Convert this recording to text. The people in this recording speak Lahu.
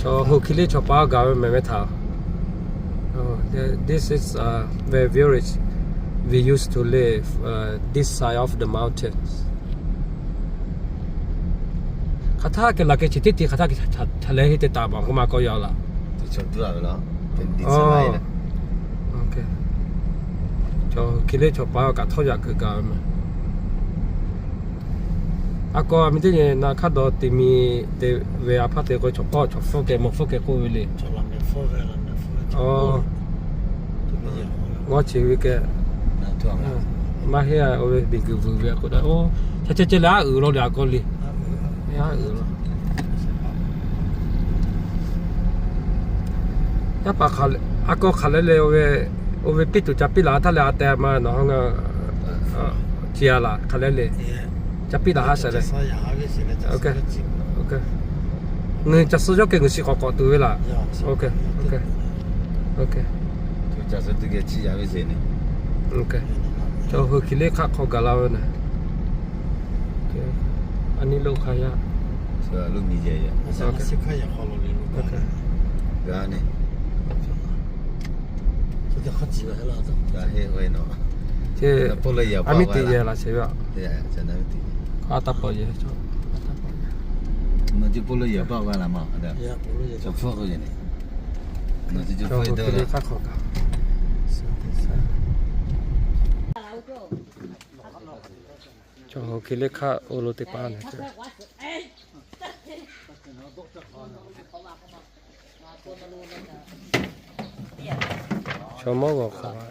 Chaw hui hk'e le chaw pa gaˬ ve meh meh htaꞈ. This is where village we used to live, this side of the mountains. Hk'aˬ htaˇ keh laˬ keh chi teˇ ti hk'aˬ htaˇ keh htaꞈ leh heˆ te taˍ paˍ k'oˆ ma k'aw yaw laˬ. Chaw hui hk'e le chaw pa kaꞈ htawˇ yaꞈ kuiˬ gaˬ ve meh. A kawˇ a mi teˇ nyi na hk'aˇ dawˇ te mi te ve a hpaˇ te k'o chaw hpawˇ chaw hpfuhˇ keh mawˬ hpfuhˇ keh k'oˆ ve le. G'awˇ chi ve keh maˇ heˆ a, oˇ ve miˬguiˬ vuiˬ ve a k'o daꞈ oˇ, cha ceh ceh leh aˉ uiˍ law le a kawˇ le. Aˉ uiˍ law. Yaˇ paˍ a kawˇ hk'aˬ leh le, oˇ ve piˇ tuˬ ca piˇ laˬ htaˇ leh a teh ma nawˬ ha ngaˬ ci a laˬ hk'aˬ leh le. Ca piˇ laˬ ha sheˍ leh. Ngaˬ hui ca suh yawˇ keh ngaˬ hui shi k'awꞈ k'awꞈ tuˬ ve laˬ. Chaw hui hk'e le hk'aˆ hk'aw gaˬ la ve na. A nyi lo hk'a yaˇ. Aˉ miˇ teˇ yehˬ laˬ sheˍ ve a. Aˉ taˇ pawˍ yehˬ. Chaw hui hk'e le hk'aˆ hk'aw gaˬ. Chaw hui hk'e le hk'aˆ oˇ lo teˇ paˉ na. Chaw mawˇ g'awˬ hk'aw a.